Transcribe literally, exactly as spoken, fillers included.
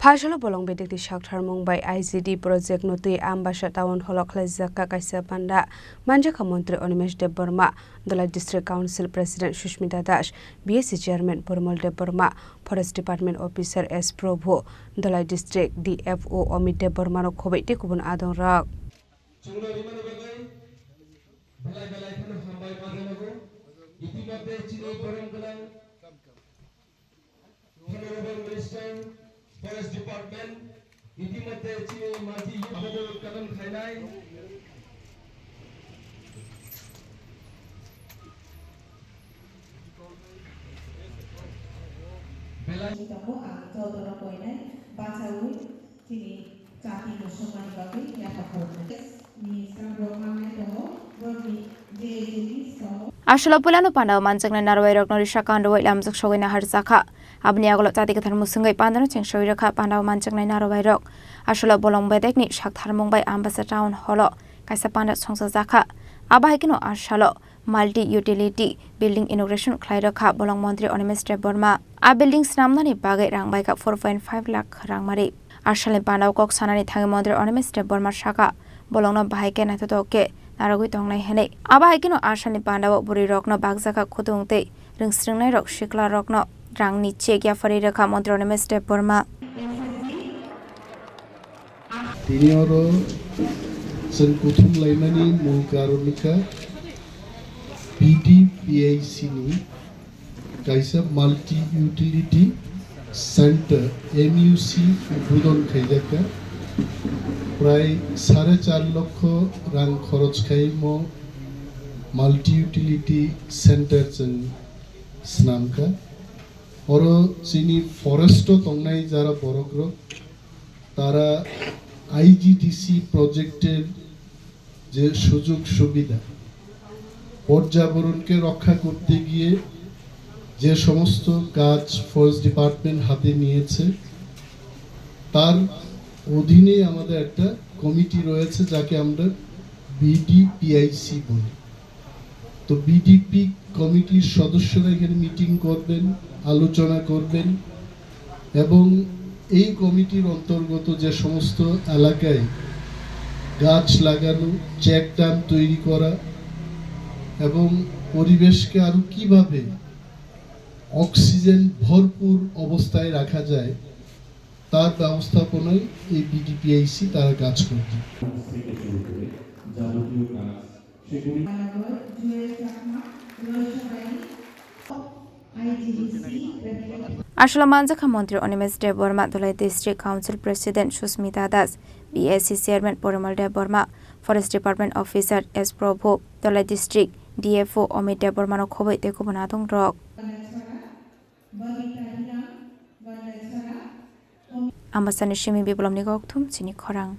Asalo bolong bedekni saktharmung bai I G D project no twi Ambasa town hall o khlaijak kha kaisa panda. Manjakha Montri Animesh Debbarma, Dholai District Council President Sushmita Das, B S C Chairman Porimal Debbarma, Forest Department Officer S Prabhu, Dholai District D F O Amit Debbarma no khoboi tei kubun adong rok. Chwngno rimani bagwi belai belai kheno hambai ma janago. Itimodhye chini borom gwnang Honorable Minister, Forest Department, itimodhye chini mati yuk bobo kadam khainai. Belai tongo, ang jotono koinai bachaui chini jati musulmani bagwi yapha khoroknai. Ni sabo manai tongo, borokni je je ni tongo. Asolo puilano pandao manjaknai narwai rokno risa kandowai lamjak sogwi nahar jakha. Aboni agolo jati kwthar musungwi pandano chengsawi rwkha pandao manjaknai narwai rok. Asolo bolong bedekni saktharmung bai Ambasa town hall o kaisa panda songchajakha. Abo hai kheno asalo multi utility building inauguration khlai rwkha bolong montri Animesh Debbarma. A building snamnani bagwi rang baikha four point five lakh rangmari. Asalni pandao kok sanani thangwi montri Animesh Debbarma sakha, bolongno bahai khe naithothok khe narwgwi tongnai hwnwi. Abo hai kheno asalni pandao bwrwi rokno bakjakha khutung tei rwngsrwngnairok sikla rokno rangni cheque yapharwi rwkha montri Animesh Debbarma. Tini oro chwng kuthum laimani mul karon wngkha B D P I C ni kaisa multi utility center, M U C, udbodon khaijakha. Prai sare char lokho rang khoroch khaimo multi utility center chwng snamkha. Oro chini forest o tongnai jara borokrok, tara I G D C project er je sujog subida, পর্যাবরণকে রক্ষা করতে গিয়ে যে সমস্ত কাজ forest department হাতে নিয়েছে, তার অধীনে আমাদের একটা কমিটি রয়েছে, যাকে আমরা বিডিপিআইসি বলি। তো বিডিপি কমিটির সদস্যরা এখানে মিটিং করবেন, আলোচনা করবেন এবং এই কমিটির অন্তর্গত যে সমস্ত এলাকায় গাছ লাগানো, চেক ড্যাম তৈরি করা এবং পরিবেশকে আরো কিভাবে অক্সিজেন ভরপুর অবস্থায় রাখা যায়, তার ব্যবস্থাপনায় এই বিডিপিআইসি তারা কাজ করবে। Asolo manjakha montri Animesh Debbarma, Dholai District Council President Sushmita Das, B S C Chairman Porimal Debbarma, Forest Department Officer S Prabhu, Dholai District D F O Amit Debbarma no khoboi tei kubun adong rok. Ambasani simi biplobni kokthum chini khorang.